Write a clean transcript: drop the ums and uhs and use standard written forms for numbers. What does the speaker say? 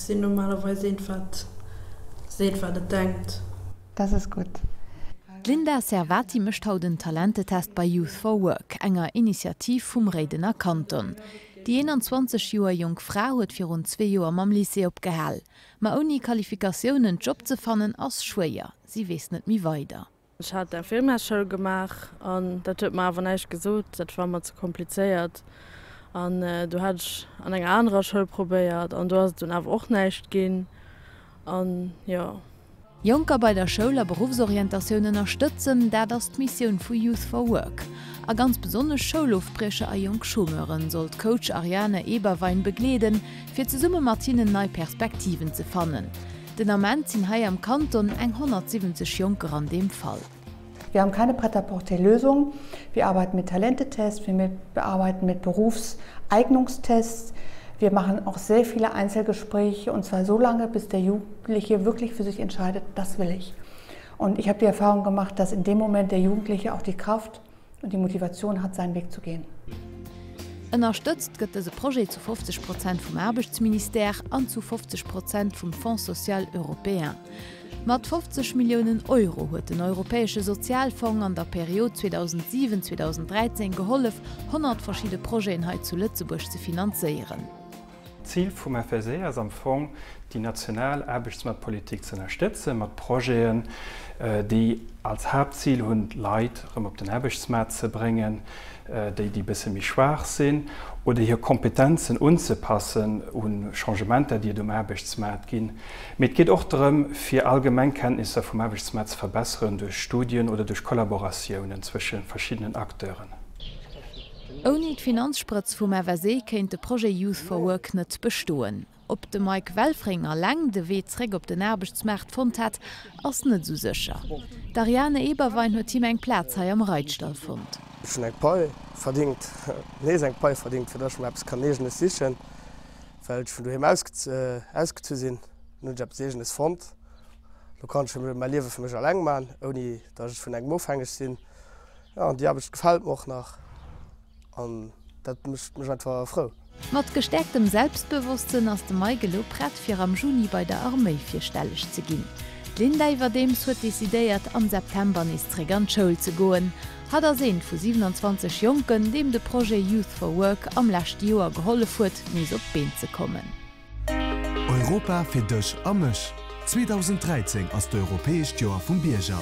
Ech sinn normalerweis eent wat seet wat et denkt. Das ist gut. D'Linda Servati mécht haut en Talentetest bei Youth for Work, enger Initiativ vum Réidener Kanton. Déi 21 Joer jonk Fra huet virun zwee Joer mam Lycée opgehal. Ma ouni Qualifikatioun en Job ze fannen ass schwéier. Si weess net méi weider. Ech hat Infirmièrsschoul gemaach an dat huet mer awer näischt gesot, dat war mer ze komplizéiert. An du hat ech an enger anerer Schoul probéiert an do ass et dunn awer och näischt ginn an jo. Jonker bei der Schoul a Beruffsorientatioun ënnerstëtzen, dat ass d'Missioun vu Youth for Work. A ganz besonnesch Schoulofbriecher a jonk Chômeuren soll d'Coach Ariane Eberwein begleeden, fir zesumme mat hinnen nei Perspektiven ze fannen. Den Ament sinn hei am Kanton eng 170 Jonker an deem Fall. Wir haben keine Prêt-à-porter-Lösung. Wir arbeiten mit Talentetests, wir arbeiten mit Berufseignungstests. Wir machen auch sehr viele Einzelgespräche und zwar so lange, bis der Jugendliche wirklich für sich entscheidet, das will ich. Und ich habe die Erfahrung gemacht, dass in dem Moment der Jugendliche auch die Kraft und die Motivation hat, seinen Weg zu gehen. Ënnerstëtzt gëtt dëse Projet zu 50 Prozent vum Aarbechtsministère an zu 50 Prozent vum Fonds social européen. Mat 50 Milliounen Euro huet den Europäesche Sozialfong an der Period 2007, 2013 gehollef, 100 verschidde Projeten hei zu Lëtzebuerg ze finanzéieren. D'Zil vum FSE ass am Fong, déi national Aarbechtsmaartpolitik ze ënnerstëtzen, mat Projeten, déi als Haaptzil hunn, d'Leit erëm op den Aarbechtsmaart ze bréngen, déi, déi e bësse méi schwaach sinn, oder hir Kompetenzen unzepassen u Changementer, déi et um Aarbechtsmaart ginn. Mee et geet och drëm, fir allgemeng Kenntnisser vum Aarbechtsmaart ze verbesseren duerch Studien oder duerch Kollaboratiounen zwësche verschiddenen Acteuren. Ouni d'Finanzsprëtz vum FSE kéint de Projet Youth for Work net bestoen. Ob de Mike Welfring alleng de Wee zréck op den Aarbechtsmaart fonnt hätt, ass net esou sécher. D'Ariane Eberwein huet him eng Plaz hei am Reitstall fonnt. Ech hunn eng Pai verdingt, nees eng Pai verdingt, fir datt ech mer eppes kann Eegenes sichen, well ech vun doheem ausgezu sinn. Nun hunn ech eppes Eegenes fonnt. Lo kann ech mäi Liewe fir mech alleng man, ouni datt ech vun engem ofhängeg sinn. Jo, an déi Aarbecht gefält mer och nach an dat mécht mech einfach frou. Mat gestäerktem Selbstbewosstsënn ass de Mike elo prett fir am Juni bei der Arméi virstelleg ze ginn. D'Linda iwwerdeems huet decidéiert am September nees zréck an d'Schoul ze goen. Hatt ass eent vu 27 Jonken, deem de Projet Youth for Work am leschte Joer gehollef huet, nees op d'Been ze kommen. Europa fir dech a mech! 2013 ass d'Europäescht Joer vum Bierger.